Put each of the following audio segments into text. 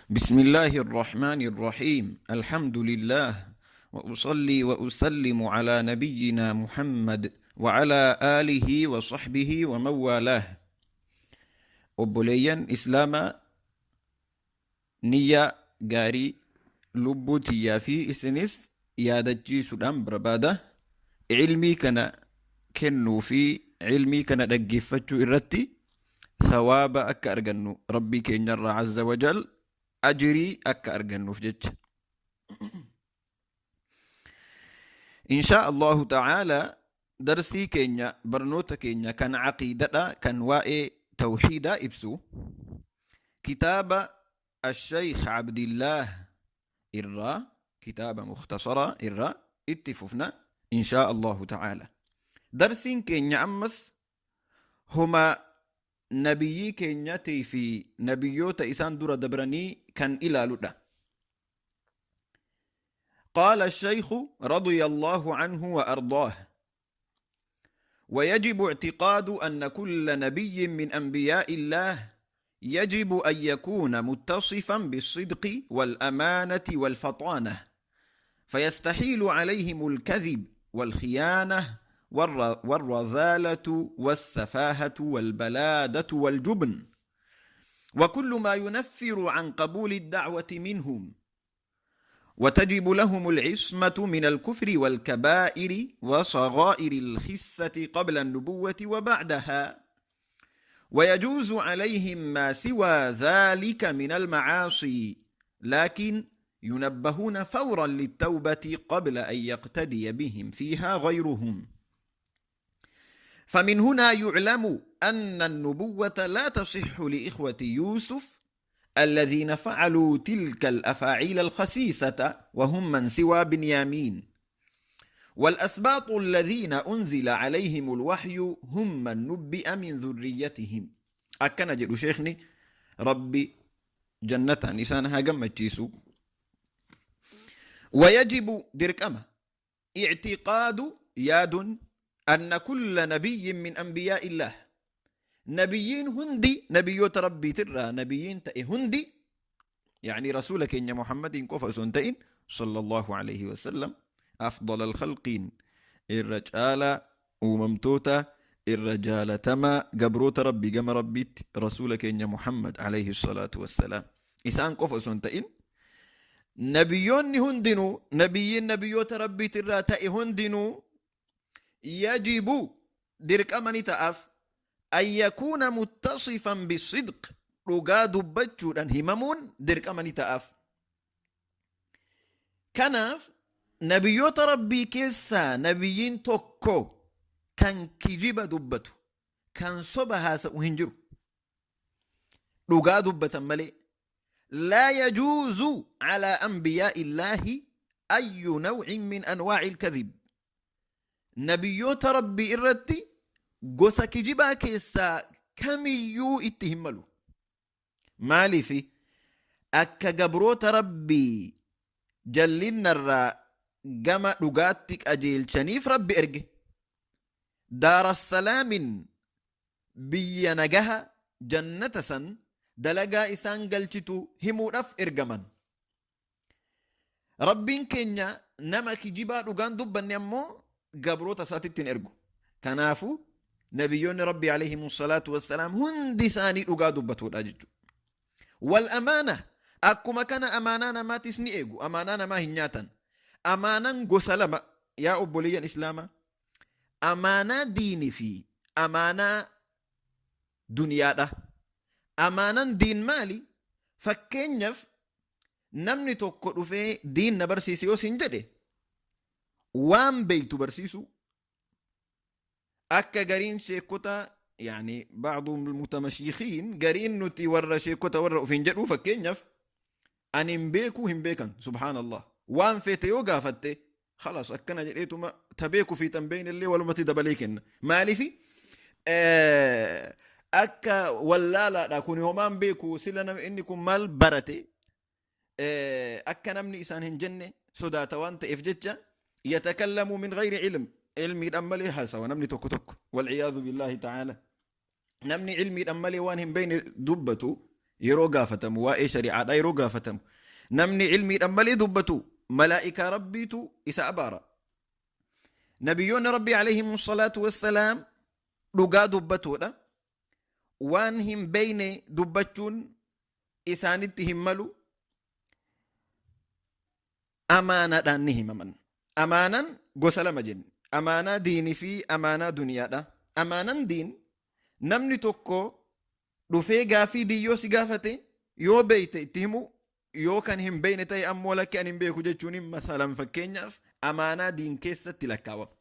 بسم الله الرحمن الرحيم الحمد لله وأصلي وأسلم على نبينا محمد وعلى آله وصحبه ومن والاه. Obboleeyyan Islaamaa, niyyaa gaarii lubbuu tiyyaa fi isinis yaadachiisuudhaan barbaada. Ilmii kana kennuu fi ilmii kana dhaggeeffachuu irratti thawaaba akka argannu, Rabbii keenyarraa azza wajal ajrii akka argannuuf jecha. Inshaa Allahu ta'ala darsii keenya, barnoota keenya kan aqiidadha, kan waa'ee tawhiidaa ibsu, kitaaba Ashaykh Abdillaah irraa, kitaaba mukhtasaraa irraa itti fufna inshaa Allahu ta'ala. Darsiin keenya ammas homa nabiyyii keenyatii fi nabiyyoota isaan dura dabranii kan ilaaludha. قال الشيخ رضي الله عنه وأرضاه: ويجب اعتقاد أن كل نبي من أنبياء الله يجب أن يكون متصفا بالصدق والأمانة والفطانة، فيستحيل عليهم الكذب والخيانة والرذالة والسفاهة والبلادة والجبن، وكل ما ينفر عن قبول الدعوة منهم. وتجب لهم العصمة من الكفر والكبائر وصغائر الخسة قبل النبوة وبعدها، ويجوز عليهم ما سوى ذلك من المعاصي، لكن ينبهون فورا للتوبة قبل أن يقتدي بهم فيها غيرهم. فمن هنا يعلم أن النبوة لا تصح لإخوة يوسف الذين فعلوا تلك الأفاعيل الخسيسة، وهم من سوى بنيامين. والأسباط الذين أنزل عليهم الوحي هم من نبئ من ذريتهم. Akkana jedhu sheekni, Rabbi jannataan isaan haa gammachiisu. ويجب dirqama اعتقاد yaadun أن كل نبي من أنبياء الله, nabiyyiin hundi, nabiyyoota Rabbiitirraa nabiyyiin ta'e hundi, يعني rasuula keenya Muhammadiin qofa osoo hin ta'in, صلى الله عليه وسلم, أفضل الخلق, irra caalaa uumamtoota, irra jaalatamaa gabroota Rabbii gama Rabbiitti, rasuula keenya Muhammad عليه الصلاة والسلام, isaan qofa osoo hin ta'in, nabiyyoonni hundinuu, nabiyyiin nabiyyoota Rabbiitirraa ta'e hundinuu, يجب dirqama ni ta'aaf أن يكون متصفا بالصدق, dhugaa dubbachuudhaan himamuun dirqama ni ta'aaf. Kanaaf nabiyyoota Rabbii keessaa nabiyyiin tokko kan kijiba dubbatu, kan soba haasa'u hin jiru, dhugaa dubbatan malee. لا يجوز على أنبياء الله أي نوع من أنواع الكذب. Nabiyyoota Rabbii irratti gosa kijibaa keessaa kamiyyuu itti hin malu. Maaliif? Akka gabroota Rabbii jallinnarraa gama dhugaatti qajeelchaniif Rabbi erge. Daarassalaamin, biyya nagaha, jannata san dalagaa isaan galchitu himuudhaaf ergaman. Rabbiin keenya nama kijibaa dhugaan dubbanne ammoo gabroota isaatitti hin ergu. Kanaafu nabiyyoonni Rabbii عليهم الصلاة والسلام hundi isaanii dhugaa dubbatuudha jechuudha. والأمانة, akkuma kana amaanaa namaatis ni eegu, amaanaa namaa hin nyaatan. Amaanaan gosa lama, yaa obboleeyyan Islaamaa. Amaanaa diinii fi amaanaa duniyaadha. Amaanaan diin maali? Fakkeenyaaf, namni tokko dhufee diin na barsiise yoo siin jedhe, waan beeytu barsiisu, akka gariin sheekota, يعني بعض المتمشيخين, gariin nuti warra sheekota warra ofiin jedhu, fakkeenyaaf ani hin beekuu hin beekan, سبحان الله, waan feete yoo gaafatte, خلاص, akkana jedheetuma ta beeku fi tan beekne illee walumatti dabalee kenna. Maalifi? Akka wallaalaadha kun, homaan beeku, sila nama inni kun maal barate akka namni isaan hin jenne sodaata waan ta'eef jecha, يتكلم من غير علم, ilmiidhaan malee haasawa namni tokko tokko, والعياذ بالله تعالى. Namni ilmiidhaan malee waan hin beekne dubbatu Yeroo gaafatamu waa'ee shari'aadhaa yeroo gaafatamu namni ilmiidhaan malee dubbatu malaa'ikaa Rabbiitu isa abaara. Nabiyyoonni Rabbii alayhimu salaatu wassalaam dhugaa dubbatuudha. Waan hin beeyne dubbachuun isaanitti hin malu. Amaanaadhaan ni himaman. Amaanan gosa lama jenne. Amaanaa diinii fi amaanaa duniyaadha. Amaanan diin namni tokko dhufee gaafii diin yoo si gaafate yoo beeyte itti himu, yoo kan hin beeyne ta'e ammoo lakki ani hin beeku jechuun masalan fakkeenyaaf amaanaa diin keessatti lakkaawama.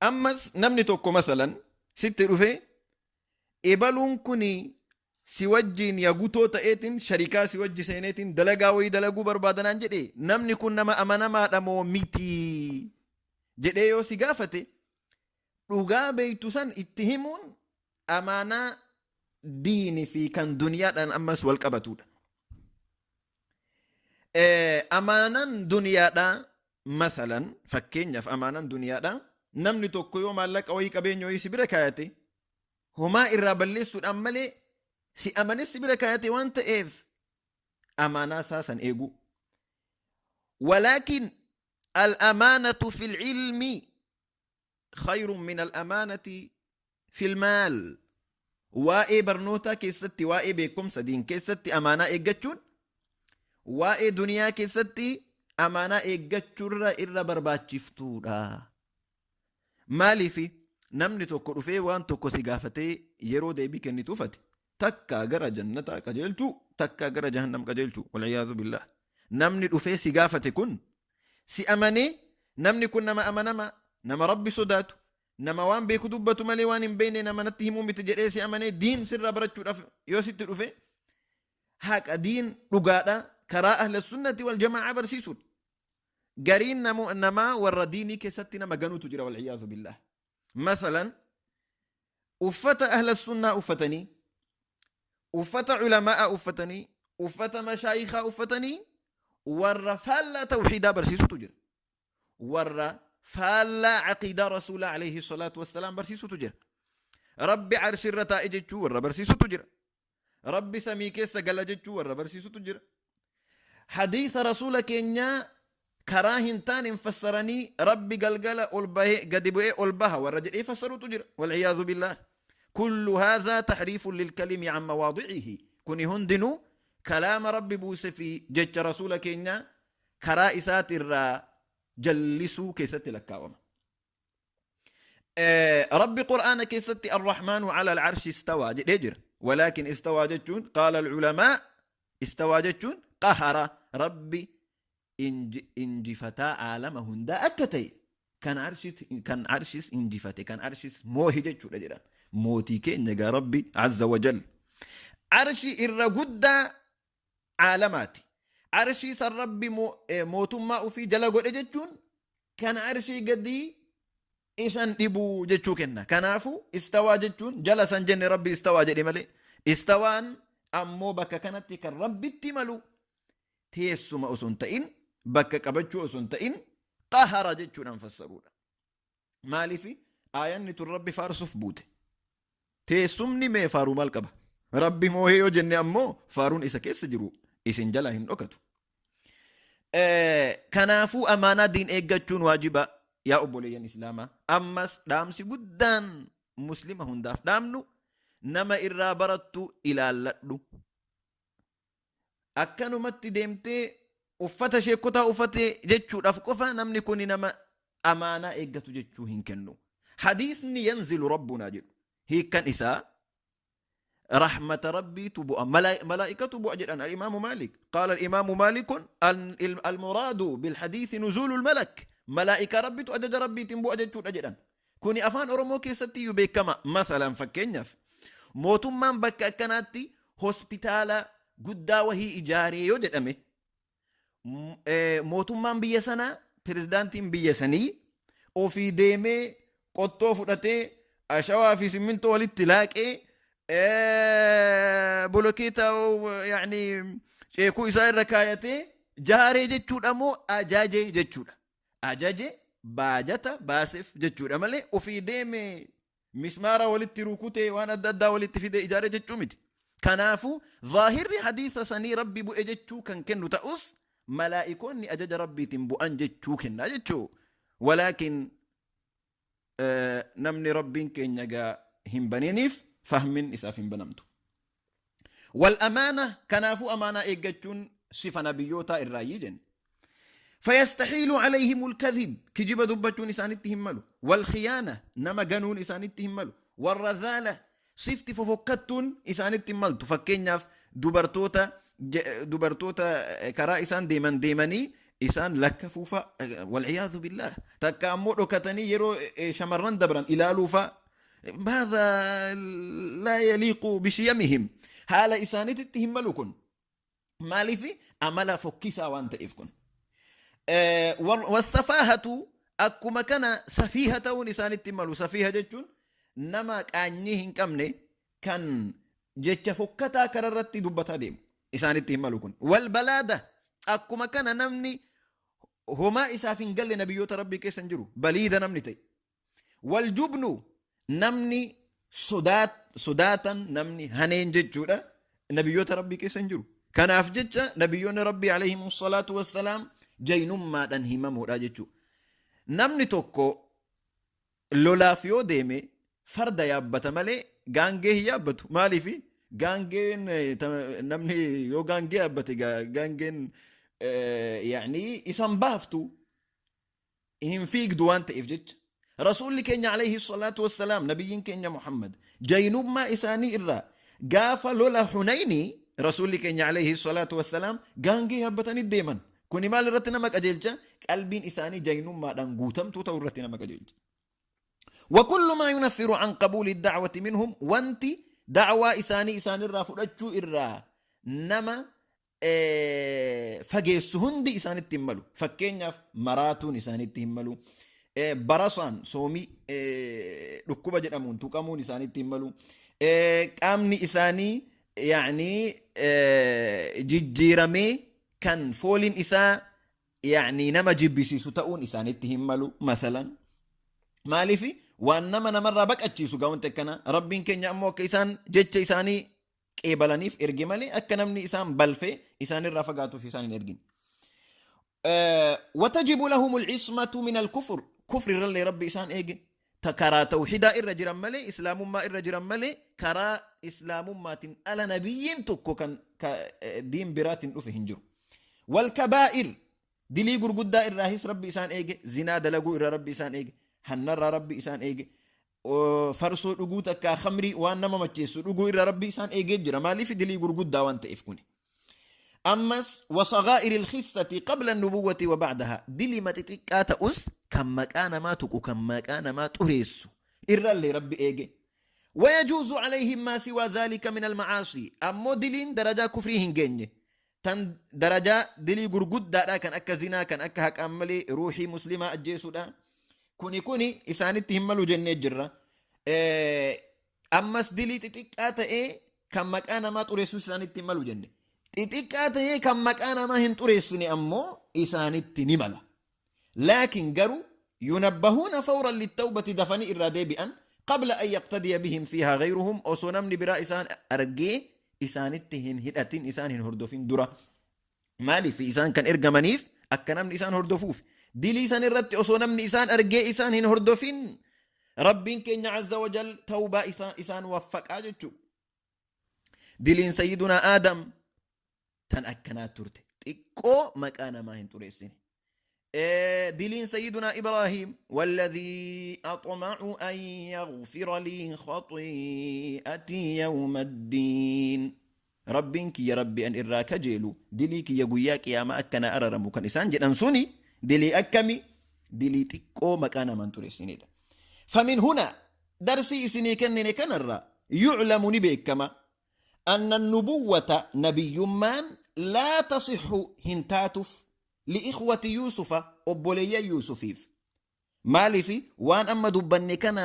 Ammas namni tokko masalan sitti dhufee ebaluun kun si wajjiin yagutoo ta'eetiin sharikaa si wajji seeneetiin dalagaa wayii dalaguu barbaadanaan jedhe, namni kun nama amanamaadha moo miti jedhee yoo si gaafate, dhugaa beeytu san itti himuun amaanaa diini fi kan duniyaadhaan ammas wal qabatudha. Amaanaan duniyaadhaa masalan fakkeenyaaf amaanaan duniyaadhaa namni tokko yoo maallaqa wayii qabeenya wayii si bira kaayate homaa irraa balleessuudhaan malee si amanee si bira kaayate waan ta'eef amaanaa isaa san eeguu. ولكن الأمانة في العلم خير من الأمانة في المال. Waa'ee barnootaa keessatti, waa'ee beekumsa diin keessatti amaanaa eeggachuun waa'ee duniyaa keessatti amaanaa eeggachuurra irra barbaachiftuudha. Maaliif? Namni tokko dhufee waan tokko si gaafatee yeroo deebii kennituuf ati takkaa gara jannataa qajeelchuu, takkaa gara jahannam qajeelchuu, والعياذ بالله. Namni dhufee si gaafate kun si amanee, namni kun nama amanama, nama Rabbi sodaatu, nama waan beeku dubbatu malee waan hin beekne nama natti himuu miti jedhee si amanee diin sirraa barachuudhaaf yoo sitti dhufe, haqa diin dhugaadha karaa أهل السنة والجماعة barsiisuudha. Gariin namaa warra diinii keessatti nama ganuutu jira, والعياذ بالله. Masalan uffata أهل السنة uffatanii, uffata culamaa'a uffatanii, uffata mashaayikaa uffatanii warra faallaa tawxiidaa barsiisutu jira. Warra faallaa caqiidaa rasuulaa عليه الصلاة والسلام barsiisutu jira. Rabbi arshirra taa'e jechuu warra barsiisutu jira. Rabbi samii keessa gala jechuu warra barsiisutu jira. Hadiisa rasuula keenyaa karaa hin taane hin fassaranii Rabbi galgala ol bahee gadi bu'ee ol baha warra jedhee fassarutu jira. والعياذ بالله. كل هذا تحريف للكلم عن مواضعه. Kuni hundinuu kalaama Rabbi buuse fi jecha rasuula keenyaa karaa isaatirraa jallisuu keessatti lakkaawama. Rabbi Qur'aana keessatti الرحمن على العرش استوى jedhee jira. ولكن استوى jechuun, قال العلماء, استوى jechuun قهر. Rabbi injifataa aalama hundaa akka ta'e, kan arshis injifate, kan arshis moohi jechuudha jedhan. Mootii keenya gaa Rabbi عز وجل. Arshi irra guddaa aalamaati. Arshii san Rabbi mootummaa ofii jala godhe jechuun kan arshii gadii isan dhibuu jechuu kenna. Kanaafu استوى jechuun jala san jenne Rabbi استوى jedhe malee, istawaan ammoo bakka kanatti kan Rabbitti malu teessuma osoo hin ta'in, bakka qabachuu osoo hin ta'in, قهر jechuudhaan fassaruudha. Maaliif? Aayanni tun Rabbi faarsuuf buute. Teessumni mee faaruu maal qaba? Rabbi moohee yoo jenne ammoo faaruun isa keessa jiru isin jalaa hin dhokatu. Kanaafuu amaanaa diin eeggachuun waajiba, yaa obboleeyyan islaamaa. Ammas dhaamsi guddaan muslima hundaaf dhaamnu, nama irraa barattu ilaalladhu. Akkanumatti deemtee uffata sheekotaa uffate jechuudhaaf qofa namni kun nama amaanaa eeggatu jechuu hin kennu. Hadiisni ينزل ربنا jedhu hiikkan isaa rahmata Rabbiitu bu'a, malaa'ikatu bu'a jedhan الإمام مالك. قال الإمام مالك: المراد بالحديث نزول الملك. Malaa'ika Rabbitu ajaja Rabbiitiin bu'a jechuudha jedhan. Kuni afaan Oromoo keessatti iyyuu beekama. Masalan fakkeenyaaf mootummaan bakka akkanaatti hospitaala guddaa wahii ijaaree yoo jedhame, mootummaan biyya sanaa, pirezidaantiin biyya sanii ofii deemee qottoo fudhatee ashawaa fi simmintoo walitti laaqee bolokeeta yaani ceekuu isaa irra kaayatee jaaree jechuudha moo ajaje jechuudha? Ajaje baajata baaseef jechuudha malee ofii deemee mismaara walitti rukutee waan adda addaa walitti fidee ijaaree jechuu miti. Kanaafuu zaahirri hadiisa sanii Rabbi bu'e jechuu kan kennu ta'us malaa'ikoonni ajaja Rabbiitiin bu'an jechuu kenna jechuu. Walaakin namni Rabbiin keenya gaa hin baniniif fahmin isaaf hin banamtu. Wal amaana kanaafuu amaanaa eeggachuun sifa nabiyyootaa irraayyii jenne. Fayastahiilu alayhimul kadhib kijiba dubbachuun isaanitti hin malu. Wal khiyaana nama ganuun isaanitti hin malu. Warrazaala sifti fofokkattuun isaanitti hin maltu. Fakkeenyaaf dubartoota dubartoota karaa isaan deeman deemanii isaan lakkafuufa walciyaadhu billaah takka ammoo dhokatanii yeroo shamarran dabran ilaaluufa maadha laa yaliiqu bishiyamihim haala isaaniititti hin malu kun. Maaliif amala fokkisaa waan ta'eef kun. Wassafaahatu akkuma kana safiiha ta'uun isaanitti malu. Safiiha jechuun nama qaanyii hin qabne kan jecha fokkataa kararratti dubbataa deemu isaanitti hin malu kun. Wal balaada akkuma kana namni homaa isaaf hin galle nabiyyoota rabbii keessa hin jiru. Baliida namni ta'e. Waljubnu namni sodaatan namni haneen jechuudha nabiyyoota rabbii keessa hin jiru. Kanaaf jecha nabiyyoonni rabbii alayhimu salaatu wassalaam jaynummaadhaan himamuudha jechuudha. Namni tokko lolaaf yoo deeme farda yaabbata malee gaangee hin yaabbatu. Maaliif gaangeen namni yoo gaangee yaabbate gaangeen yaani isan baaftu hin fiigdu waan ta'eef jecha. Rasuulli keenya alayhi salaatu wassalaam nabiyyiin keenya Muhammad jaynummaa isaanii irraa gaafa lola Hunaynii Rasuulli keenya alayhi salaatu wassalaam gaangee yaabbatanii deeman. Kuni maal irratti nama qajeelcha? Qalbiin isaanii jaynummaadhaan guutamtuu ta'uu irratti nama qajeelcha. Wakullu maa yunaffiru an qabuuli da'wati minhum wanti da'waa isaanii isaanirraa fudhachuu irraa nama fageessu hundi isaanitti hin malu. Fakkeenyaaf maraatuun isaanitti hin malu. Barasaan soomii dhukkuba jedhamuun tuqamuun isaanitti hin malu. Qaamni isaanii yaani jijjiiramee kan fooliin isaa yaani nama jibbisiisu ta'uun isaanitti hin malu masalan. Maaliif waan nama namarraa baqachiisu gaa wanti akkana rabbiin keenya ammoo akka isaan jecha isaanii qeebalaniif erge malee akka namni isaan balfee isaanirraa fagaatuuf isaan hin ergine. Watajibu lahumul ismatu min al-kufr kufri irrallee rabbi isaan eege ta karaa tawhidaa irra jiran malee islaamummaa irra jiran malee karaa islaamummaatiin ala nabiyyiin tokko kan diin biraatiin dhufe hin jiru. Wal kabaa'ir dilii gurguddaa irraahis rabbi isaan eege zinaa dalaguu irraa rabbi isaan eege hannarraa rabbi isaan eege farsoo dhuguu takkaa khamrii waan nama macheessu dhuguu irraa rabbi isaan eegee jira maaliif dilii gurguddaa waan ta'eef kuni ammas wasagaa'iri ilkhissati qabla nubuwwati wa ba'daha dilima xixiqqaa ta'us kan maqaa namaa tuqu kan maqaa namaa xureessu irrallee rabbi eege wayajuuzu alayhim maa siwaa dhaalika min almacaasii ammoo diliin darajaa kufrii hin geenye tan darajaa dilii gurguddaadha kan akka zinaa kan akka haqaan malee ruuhii muslimaa ajjeesuudha kuni kuni isaanitti hin malu jennee jirra ammas dilii xixiqqaa ta'ee kan maqaa namaa xureessu isaanitti hin malu jenne xixiqqaa ta'ee kan maqaa namaa hin xureessine ammoo isaanitti ni mala laakiin garuu yunabbahuuna fawran littawbati dafanii irraa deebi'an qabla an yaqtadiya bihim fiihaa gayruhum osoo namni biraa isaan argee isaanitti hin hidhatin isaan hin hordofin dura maaliif isaan kan ergamaniif akka namni isaan hordofuuf dilii san irratti osoo namni isaan argee isaan hin hordofin rabbiin keenya azza wajal tawbaa isaan waffaqaa jechuu diliin sayyidunaa aadam tan akkanaa turte xiqqoo maqaa namaa hin xureessine Diliin sayyidunaa Ibraahiim walladhii axma'u an yaghfira lii khaxii'atii yawma ddiin Rabbiin kiyya rabbi an irraa kajeelu dilii kiyya guyyaa qiyaamaa akka na araramu kan isaan jedhan suni dilii akkami dilii xiqqoo maqaa namaan xureessinedha. Famin huna darsii isinii kennine kanarraa yuclamu ni beekama anna nubuwwata nabiyyummaan laa tasixu hin taatuf li'ikhwati Yuusufa obboleeyyan Yuusufiif. Maaliif waan amma dubbanne kana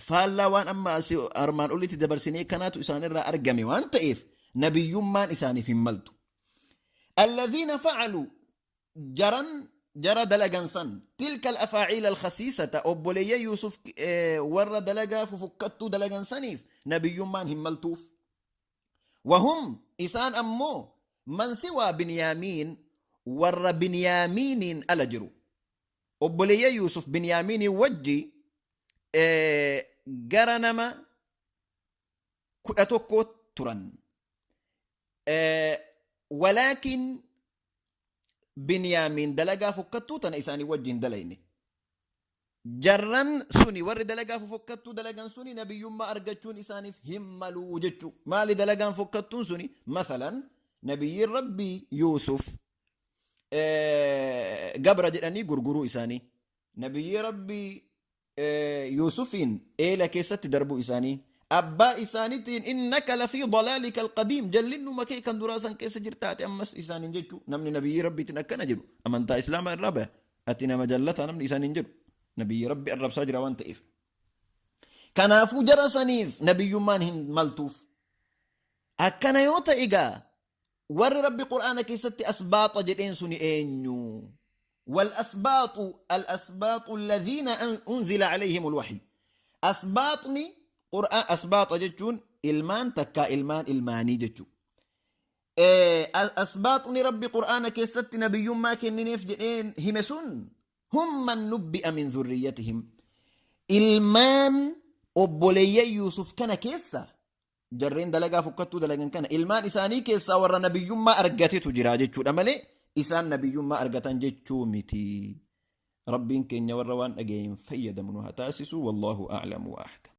faallaa waan amma asii armaan olitti dabarsinee kanaatu isaanirraa argame waan ta'eef nabiyyummaan isaaniif hin maltu. Alladhiina fa'alu jaran jara dalagan san tilka al-afaaciila al-khasiisata obboleeyyan Yuusuf warra dalagaa fufukkattuu dalagan saniif nabiyyummaan hin maltuuf. Wahum isaan ammoo man siwaa Binyaamiin warra Binyaamiiniin ala jiru. Obboleeyyan Yuusuf Binyaamiiniin wajji gara nama 11 turan. Walaakin Binyaamiin dalagaa fokkattuu tana isaanii wajji hin dalayne. Jarran suni warri dalagaa fofokkattuu dalagan suni nabiyyummaa argachuun isaaniif hin maluu jechuu. Maali dalagaan fokkattuun suni? Masalan nabiyyiin Rabbii Yuusuf gabra jedhanii gurguruu isaanii. Nabiyyii Rabbii Yuusufiin eela keessatti darbuu isaanii. Abbaa isaaniitiin innaka lafii dalaalika alqadiim jallinnuma kee kan duraa san keessa jirtaate ammas isaaniin jechuu. Namni nabiyyii Rabbiitiin akkana jedhu amantaa Islaamaa irraa baya. Ati nama jallataa namni isaaniin jedhu nabiyyi Rabbi arrabsaa jira waan ta'eef. Kanaafuu jara saniif nabiyyummaan hin maltuuf. Akkana yoo ta'e egaa warri Rabbi Qur'aana keessatti asbaaxa jedheen suni eenyu? Wal asbaaxu al asbaaxu alladhiina unzila alayhimul wahyi. Asbaaxni Qur'aan asbaaxa jechuun ilmaan takkaa ilmaan ilmaanii jechuudha. Asbaaxni Rabbi Qur'aana keessatti nabiyyummaa kennineef jedheen hime sun hum man nubbi'a min zurriyyatihim. Ilmaan obboleeyyan Yuusuf kana keessa jarreen dalagaa fokkattuu dalagan kana ilmaan isaanii keessaa warra nabiyyummaa argatetu jira jechuudha malee isaan nabiyyummaa argatan jechuu miti. Rabbiin keenya warra waan dhaga'een fayyadamu nu haa taasisu. Wallaahu a'lamu wa ahkam.